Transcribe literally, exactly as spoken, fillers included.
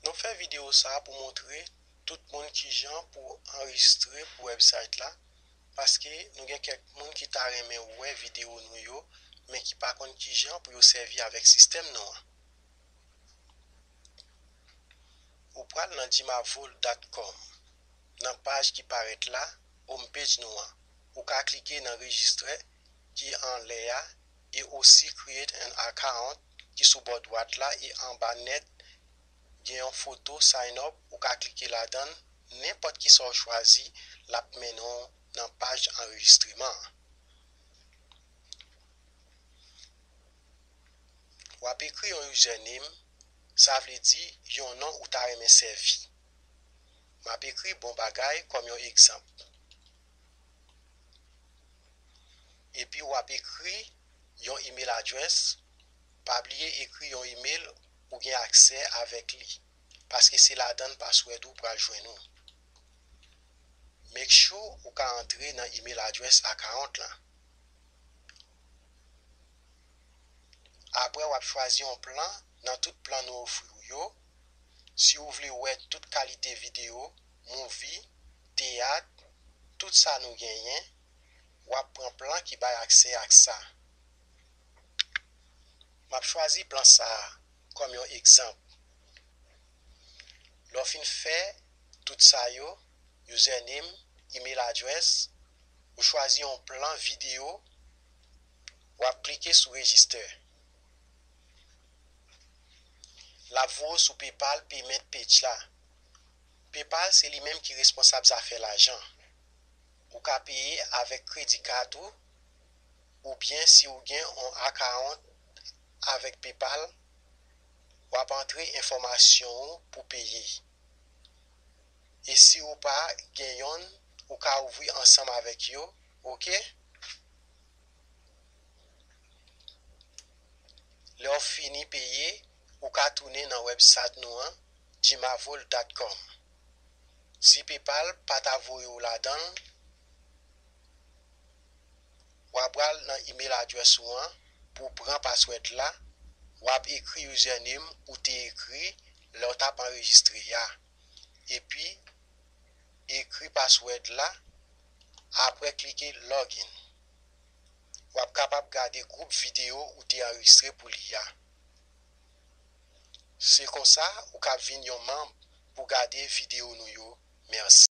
Nou fè videyo sa a pou montre tout moun kijan pou anrejistre pou website la, paske nou gen kèk moun ki ta renmen wè videyo nou yo, men ki pa konn kijan pou yo sèvi avèk sistèm nou an. Ou pral nan jimavol dot com. Nan paj ki parèt la, home page nou an, ou ka klike nan registre ki anlè a e osi create an account ki sou bò dwat la e anba nèt gen yon foto sign up, ou ka klike ladan l, nenpòt ki sa w chwazi, l ap mennen w nan paj anrejistreman an. W ap ekri yon username, sa vle di yon non ou ta renmen sèvi. M ap ekri Bon Bagay kòm yon egzanp. Epi w ap ekri yon email address. Pa bliye ekri yon email ou gen aksè avèk li, paske se ladan password ou pral jwenn ou. Make sure ou ka antre nan email address account lan. Apre, w ap chwazi yon plan nan tout plan nou ofri w yo. Si w vle wè tout kalite videyo, movie, teyat, tout sa nou genyen, w ap pran plan ki bay aksè ak sa. M ap chwazi plan sa a kòm yon egzanp. Lè w fin fè tout sa yo, username, email address, ou chwazi yon plan videyo, w ap klike sou register. L ap voye w sou PayPal payment page la. PayPal se li menm ki responsab zafè lajan. Ou ka peye avèk kredi kat ou, oubyen si w gen yon account avèk PayPal, w ap antre enfòmasyon ou pou peye. E si ou pa gen yonn, ou ka ouvri ansanm avèk yo, oke? Lè w fini peye, ou ka tounen nan website nou an, jimavol dot com. Si PayPal pa ta voye w ladan l, w ap pral nan email address ou an pou w pran password la, w ap ekri username ou te ekri lè w t ap anrejistre a, epi ekri password la, apre klike login. W ap kapab gade gwoup videyo ou te anrejistre pou li a. Se konsa ou ka vin yon manm pou gade videyo nou yo. Mèsi.